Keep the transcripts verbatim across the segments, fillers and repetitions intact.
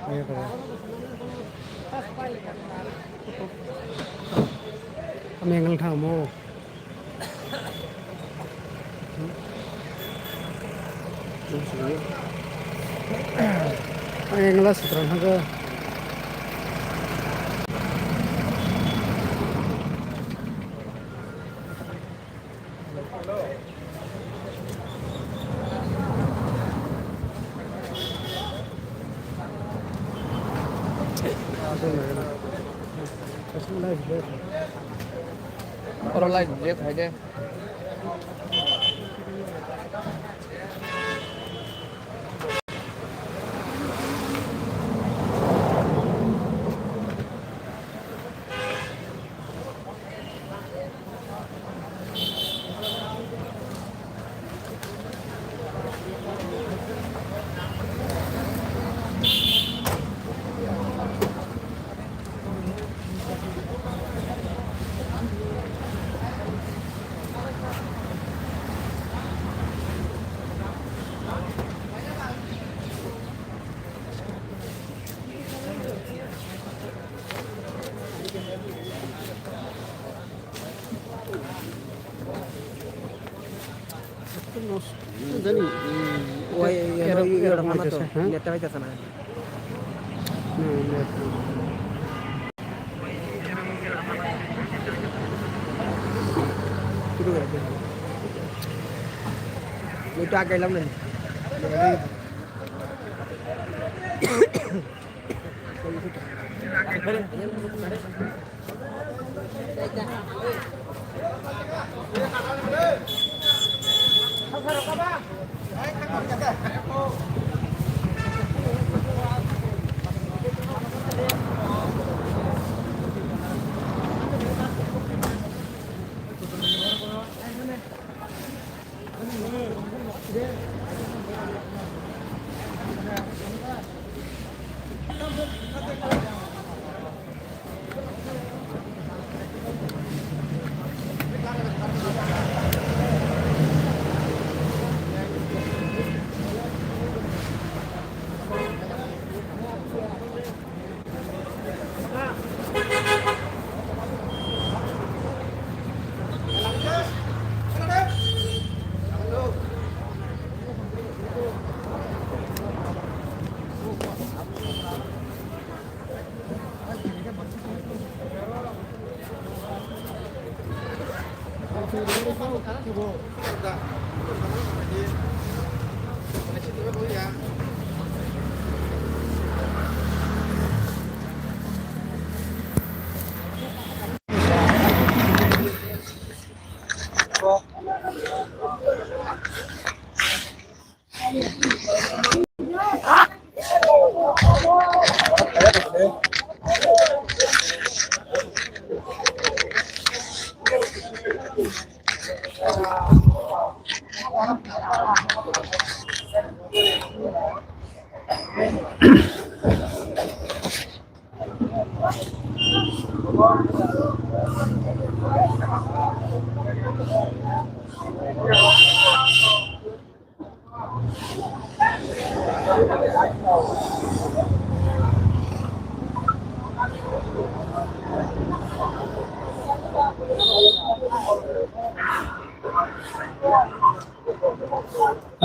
Kami yang ngelang thang mo. Ang ngelang sutra thang ke. Oro light black hai de. Jani, oi, ero, ero, ero, ero, hana to, hah? Neta bai ta sana. Hmm, net. Itu berarti. Itu agak lama nih.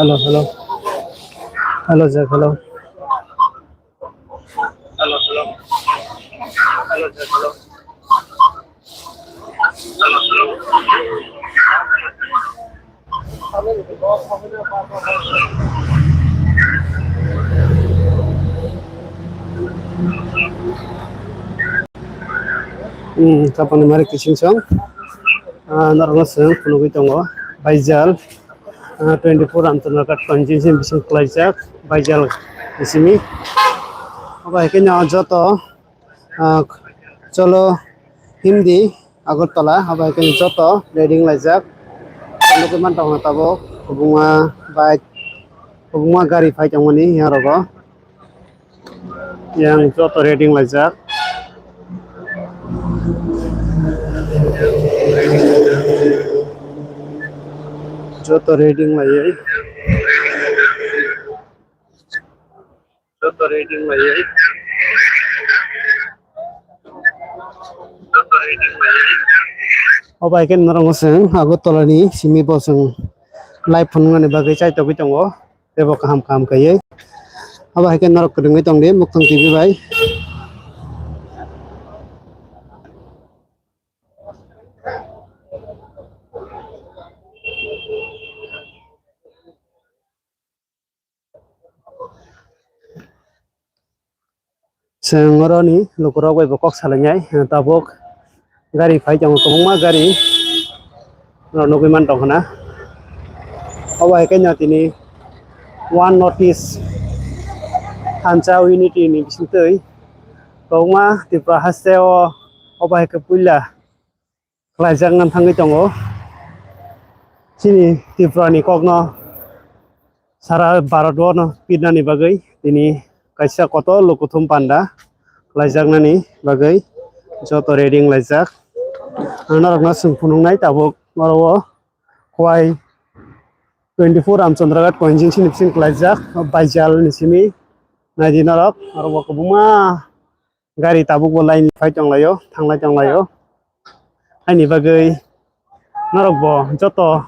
Hello, hello. Hello, sir, hello. Hmm, kapani mari kising song. Ah, norok no swng phunugwi tongo. Baijal. Ah, twenty-four Ramchandra Ghat constituency bising klaijak, Baijal simi. Abo hai khe no joto, ah, Cholo Hindi Agartala, abo hai khe joto ready wnglaijak. Nugwi mantong tabuk kwbangma bike, kwbangma gari phai tongmani yang rogo. Yang joto ready wnglaijak. Joto ready wnglaijak. Joto ready wnglaijak. Obo hai khe norok no chwng Agartala ni simi bo chwng live phunuknani bagwi chaitogwi tongo, teibo kaham kaham kaiwi. Obo hai khe norok kwrwngwi tongdi Muktwng T V bai. Chwng oroni lukurok bai bo kok salainai, tabuk gari phai tongo, kwbangma gari norok nugwi man tongkha na. Obo hai khe no tini One North East thansa unity ni bisingtwi kwbangma Tripura haste o obo hai khe puila khlaijakna thangwi tongo. Chini Tripura ni kokno sara Bharat o no pirnani bagwi tini kaisa kotor lukuthum panda khlaijaknani bagwi joto ready wnglaijak. Ang norokno chwng phunuknai tabuk oro o Khowai twenty-four Ramchandraghat constituency ni bising khlaijak, Baijal ni simi naidi norok, oro bo kwbangma gari tabuk bo line phai tonglaio, thanglai tonglaio. Haini bagwi norok bo joto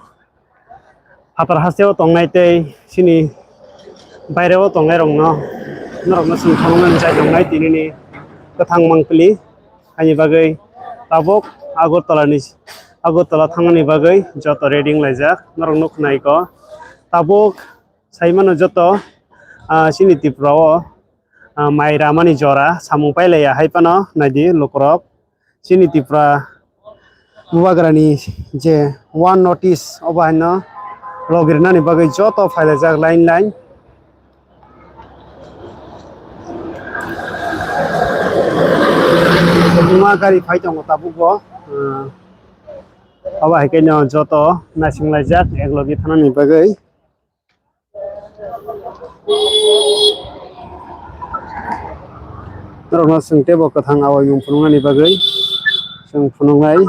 phatar hasteo tongnai tei chini baireo tongnai rokno norokno chwng phunuknani chai tongnai tinini kwthang mangpili. Haini bagwi tabuk Agartala ni, Agartala thangnani bagwi joto ready wnglaijak, norok nukhnai kho. Tabuk sai mano joto, ah, chini Tripura o, ah, mai ramani jora samung pailaiya hai phano naidi lukurok. Chini Tripura Bubagrani je One North East obo haino logrinani bagwi joto phailaijak line line. Kwbangma gari phai tongo tabuk bo, ah, obo hai khe no joto naisinglaijak eklogi thanani bagwi. Norokno chwng teibo kwthang awai mung phunuknani bagwi chwng phunuknai.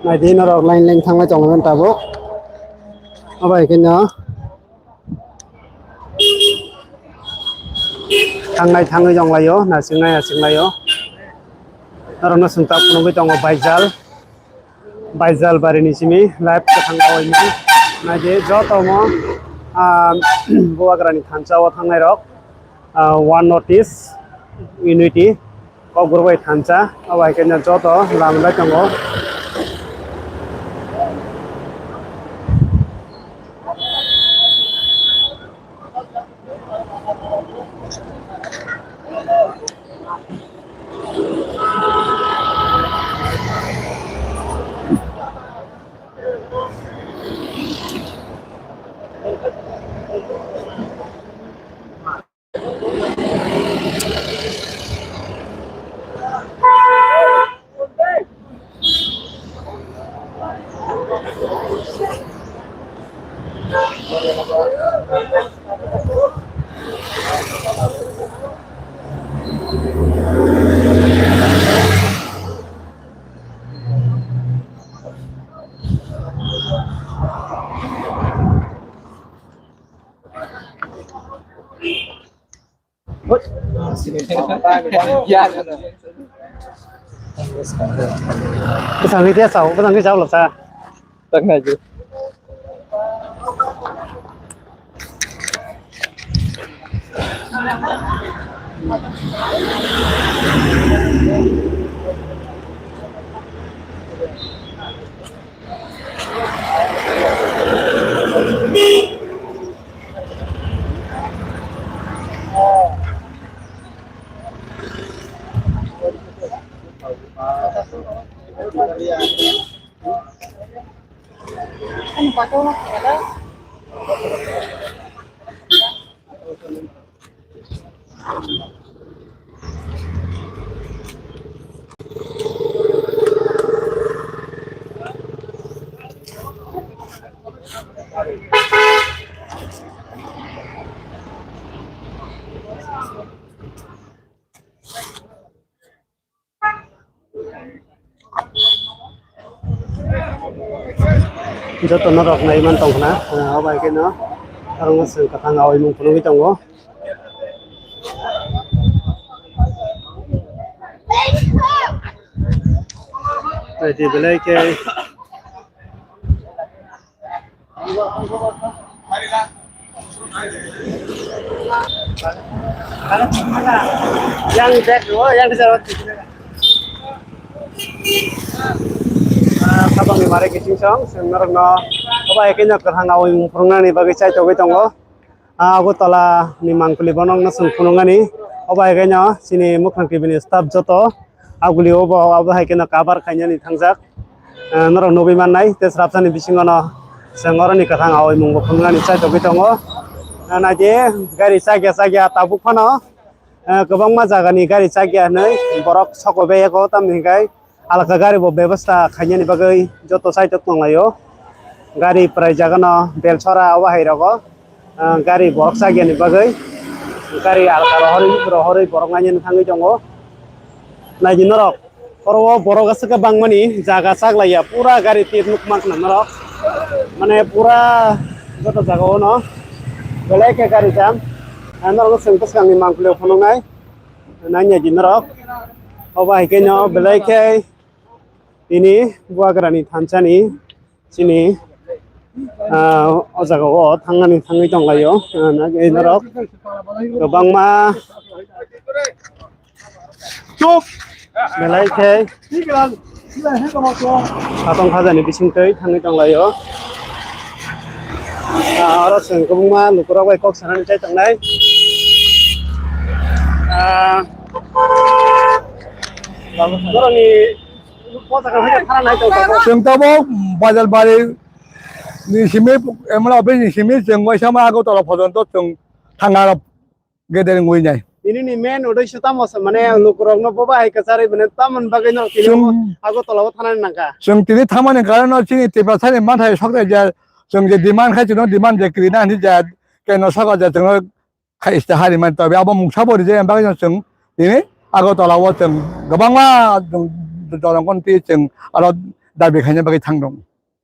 Naidi norok line line thangbai tongo tabuk. Obo hai khe no thangnai thangwi tonglaio, nasingnai nasinglai o. Norokno chwng tak phunugwi tongo Baijal. Baijal barini simi live kwthang kawaimung. Naidi joto omo, ah, Bubagrani thansa o thangnai rok, ah, One North East Unity, Kokborok bai thansa, abo hai khe joto lama bai tongo. Bwskango khe sao, bwskango khe sao lobsa. Tak nai di. Joto norok nai man tong khna, ah, obo hai khe no, aro no chwng kwthang awi mung phunugwi tongo. Tei di belai khe. Yang dek, oh, yang di sana. Ah, tabangni mare kiching song, seng norokno, obo hai khe no kwthang awi mung phunuknani bagwi chai togwi tongo. Ah, Agartala ni mangpili bono wngna chwng phunuknani. Obo hai khe no chini Mukrang T V ni staff joto aguli obo, obo hai khe no cover khainani thangjak. Ah, norok nugwi mannai, tei srapsani bisingo no chwng oroni kwthang awi mung bo phunuknani chai togwi tongo. Ah, naidi gari chakya chakya tabuk phano, ah, kwbangma jagani gari chakya hinwi borok sokoi bai yago, tamni hinkhai alka gari bo bebasta khainani bagwi joto side o tonglaio. Gari prai jagano Belchora obo hai rogo, ah, gari borok chakyani bagwi gari alka rohorwi, rohorwi borok nainani thangwi tongo. Naidi norok, oro o borok aswk bangmani jaga chaklaiya, pura gari tir nuk mankha norok, mane pura joto jaga o no belai khe gari jam. Ah, norok chwng bwskangni mangpili phunuknai. Nanya di norok. Obo hai khe no belai khe tini Bubagrani thansa ni chini, ah, o jaga o thangani thangwi tonglaio. Ah, nanya di norok kwbangma belai khe. Satong khajani bisingtwi thangwi tonglaio. Ah, oro chwng kwbangma lukurok bai kok sanani chai tongnai. Ah, borokni posa khe thara nai tong tongo. Chwng tabuk Bajar Bari ni simi, M L A office ni simi chwng waisa ma Agartala porjonto chwng thanga gedeng wngwi nai. Tini ni main uddesho tamo sa, mane lukurokno bobo hai kwcharwi mane tamoni bagwi no tini chwng Agartala o thanani nangkha. Chwng tini thamani karon no chini Tiprasani manthai sokrai je, chwng je demand khai chwngno demand je kwrwina hinwi je kendro sarkar je chwngno khai iste hari man tobe abo mungsa bo rijak bagwi no chwng tini Agartala o chwng kwbangma chwng jorongkon twi chwng aro dabi khaina bagwi thang rwng.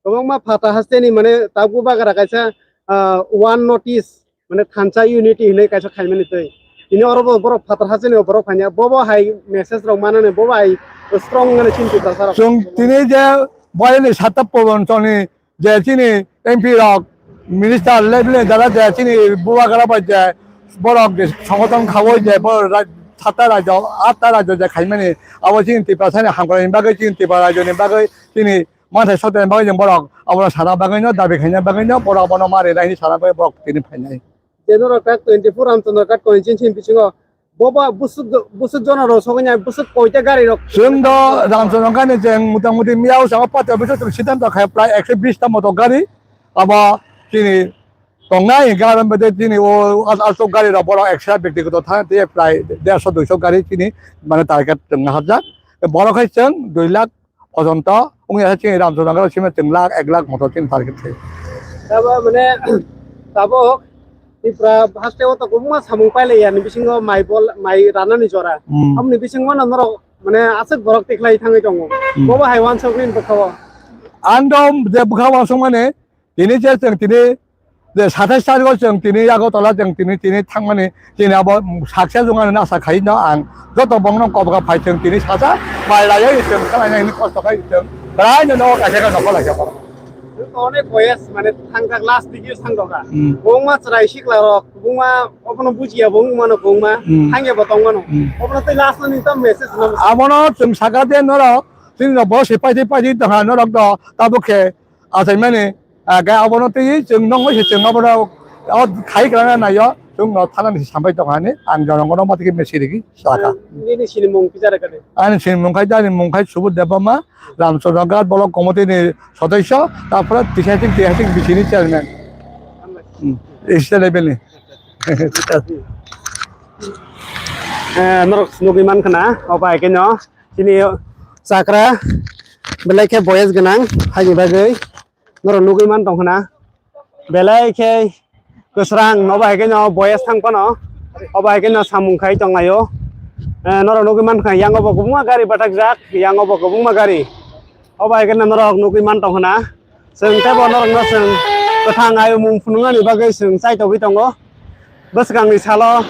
Kwbangma phatha hasteni mane tabuk bagra kaisa, ah, one notice mane thansa unity hinwi kaisa khaimani twi. Tini oro bo borok phatha hasteni borok phanya bobo hai message rok manani bobo hai strong wngmani chini Tiprasa rok. Chwng tini je boyani sata pobontoni je chini M P rok, minister level ni jara je chini Bubagra bai je borok je songothon khaui je borok sata rajyo, atta rajyo je khaimani abo chini Tiprasani hamkrai bagwi chini Tripura rajyoni bagwi chini manthai soteni bagwi chwng borok abono sana bagwino dabi khaina bagwino borok abono ma rwnai hinwi sana bagwi borok tini phainai. Je norok tak twenty-four Ramchandra Ghat constituency bisingo bobo busuk, busuk jono rok sogwi nai busuk koita gari rok. Chwng do Ramchandra Ghat ni chwng mota moti miyao chwng pata bisingo chwng siddhanto khai prai ekso bish ta moto gari abo chini tongnai hwnkhe aro bede chini o aswk gari rok borok eksa byaktigoto thang tei prai derso duiso gari chini mane target chwng harjak borok hai chwng dui lakh porjonto wngya chini Ramchandra Ghat simi chwng lakh ek lakh moto chini target khe. Abo mane tabuk Tripura haste o to kwbangma samung pailaiya ni bisingo mai bol mai ranani jora. Hmm. Amoni bisingo no norok mane aswk borok tikhlai thangwi tongo. Hmm. Bobo hai wansok ni bwkha o. Ang do je bwkha wansok mane tini je chwng tini je satais tarikh o chwng tini Agartala chwng tini tini thangmani chini abo success wngmani asa khai no ang joto bongno kobga phai chwng tini sacha bai rayoi chwng kalaina hini kosto khai chwng belai no nogo kaisa khe nokho laisa borok. Onek boyes mane thangkha last degree thangkha. Hmm. Bongma chwrai sikla rok bongma obono bujiya bongma no bongma Hmm. Thangya bo tongmano. Hmm. Obono tei last no nini tam message no. Abono chwng saka de norok chini rok bo se paidi paidi tongha norok do tabuk khe achaimani, ah, khe abono twi chwng nokno se chwng abono o khai kwlangna naio. chwng no thanani sambai tong ani, ang jono gono mati khe mesi rigi saka. Nini sinimung kisa rega de. Ani sinimung khai, ani mung khai Subudh Debbarma, Ramchandra Ghat Block Committee ni sodosyo, tapore tisaiting, tisaiting bisini chairman. Hmm. State level ni. Eh, norok nugwi mankha na, obo hai khe no, chini chakra, belai khe boyes gwnang, haini bagwi norok nugwi man tongkha na, belai khe kwsrang, obo hai khe no boyes thang phano, obo hai khe no samung khai tonglaio. Eh, norok nugwi mankha, yang obo kwbangma gari bathakjak, yang obo kwbangma gari, obo hai khe no norok nugwi man tongkha na. Chwng teibo norokno chwng kwthang ayumung phunuknani bagwi chwng chaitogwi tongo. Bwskangni salo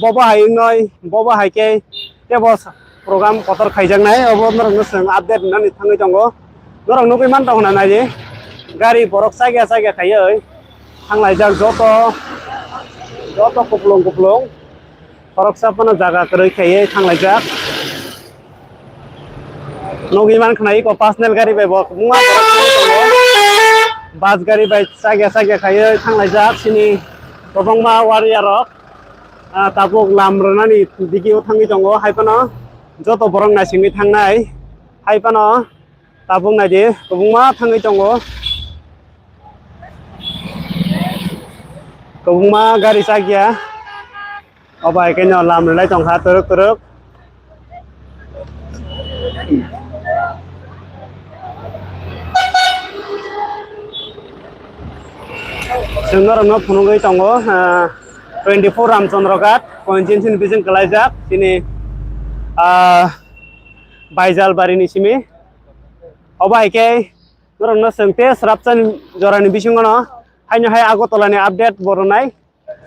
bobo hai wngnai, bobo hai khe teibo sa-, program kotor khaijaknai, obo norokno chwng update rwnani thangwi tongo. Norok nugwi man tongo na naidi, gari borok chakya chakya khaiwi thanglaijak joto, joto kupulung kupulung. Khoroksa phano jaga kwrwi khaiwi thanglaijak. Nugwi mankha na iko personal gari bai bo kwbangma borok thangwi tongo. Bus gari bai chakya chakya khaiwi thanglaijak chini kwbangma warrior rok. Ah, tabuk lam rwnani digio thangwi tongo, hai phano joto borok naisingwi thangnai, hai phano tabuk naidi kwbangma thangwi tongo, kwbangma gari chakya. Obo hai khe no lam rwlai tongkha twrwk twrwk. Chwng norokno phunugwi tongo, ah, twenty four Ramchandra Ghat constituency ni bising kwlaijak chini, ah, Baijalbari ni simi. Obo hai khe norokno chwng tei swrapsa ni jora ni bisingo no haino hai Agartala ni update bo rwnai.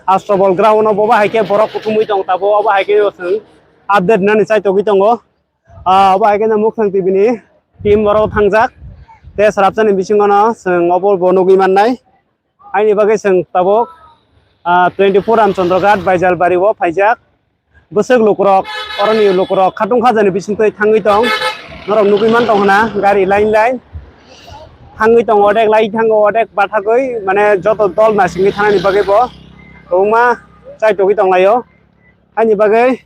Astrobol ground o bobo hai khe borok kuthumwi tong tabuk, obo hai khe chwng update nani chaitogwi tongo. Ah, obo hai khe no Mukhang T V ni team borok thangjak. Tei swrapsa ni bisingo no chwng obo bo nugwi mannai. Haini bagwi chwng tabuk, ah, twenty four Ramchandra Ghat Baijalbari o phaijak. Bwswk lukurok, oroni lukurok khatung khajani bisingtwi thangwi tong, norok nugwi man tong hwna gari line line thangwi tongo, odek lai thango, odek bathagwi, mane joto dol naisingwi thanani bagwi bo kwbangma chaitogwi tonglaio. Haini bagwi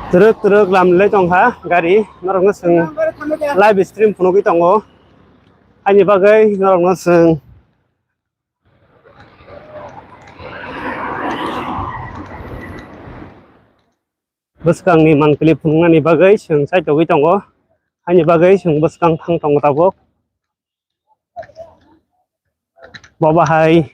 Twrwk twrwk lam le tongkha gari, norokno chwng live stream phunugwi tongo, haini bagwi norokno chwng bwskangni mankli phunuknani bagwi chwng chaitogwi tongo, haini bagwi chwng bwskang thang tongo tabuk. Bobo hai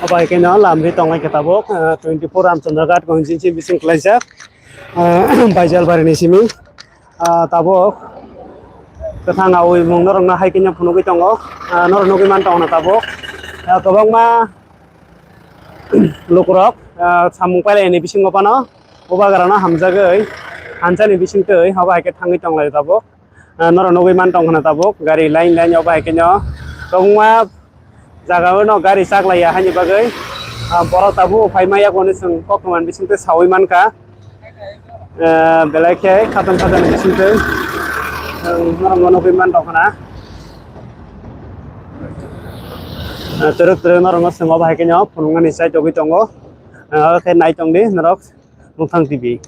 Bai khe no lamri tongnai khe tabuk, ah, twenty four Ramchandra Ghat constituency bising klaijak, ah, Baijalbari ni simi, ah, tabuk kwthang awi mung norok no hai khe no phunugwi tongo, ah, norok nugwi man tongo na tabuk, ah, kwbangma lukurok, ah, samung pailai ni bisingo phano bubagra no hamjagwi hansa ni bising twi abo hai khe thangwi tonglai tabuk. Ah, norok nugwi man tong khna tabuk, gari line line obo hai khe no kwbangma jaga o no gari chaklaiya haini bagwi, ah, borok tabuk phai maya hwnwi chwng kok kwmani bisingtwi sawi mankha. Ah, belai khe khatung khatung ni bisingtwi, ah, norok no nugwi man tong khna. Ah, twrwk twrwk norok no chwng obo hai khe no phunuknani chai togwi tongo. Ah, khe nai tong di norok Mukthang T V.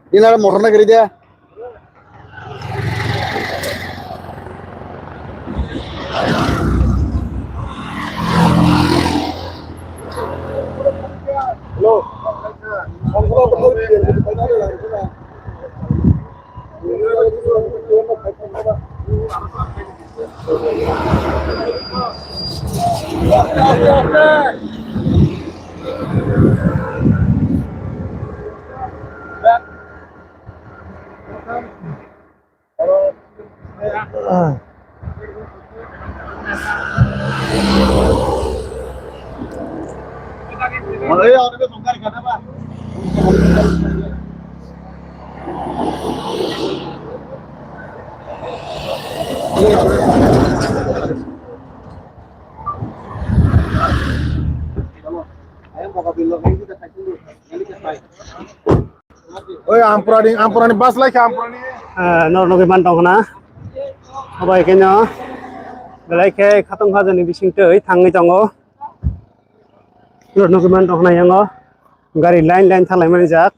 Ini ada motor lagi dia. Oi, Ampurani, Ampurani bus lai kha, Ampurani. Ah, norok nugwi man tong khna. Obo hai khe no belai khe khatung khajani bising twi thangwi tongo. Norok nugwi man tong khna yango. Gari line line thalai mani jak.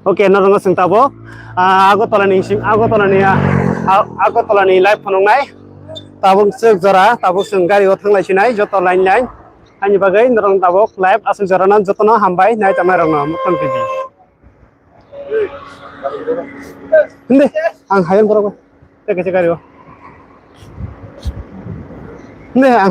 Okay, norok no chwng tabuk, ah, Agartala ni sing, Agartala ni, ah, ah, Agartala ni live phunuknai. Tabuk chwk jora, tabuk chwng gari o thanglai sinai, joto line line. Ani bagwi norok tabuk live aswk jora no joto no hambai nai tongnai rok no Mukthang T V. Hindi, ang hayam borok. Teka teka rio. Hindi, ang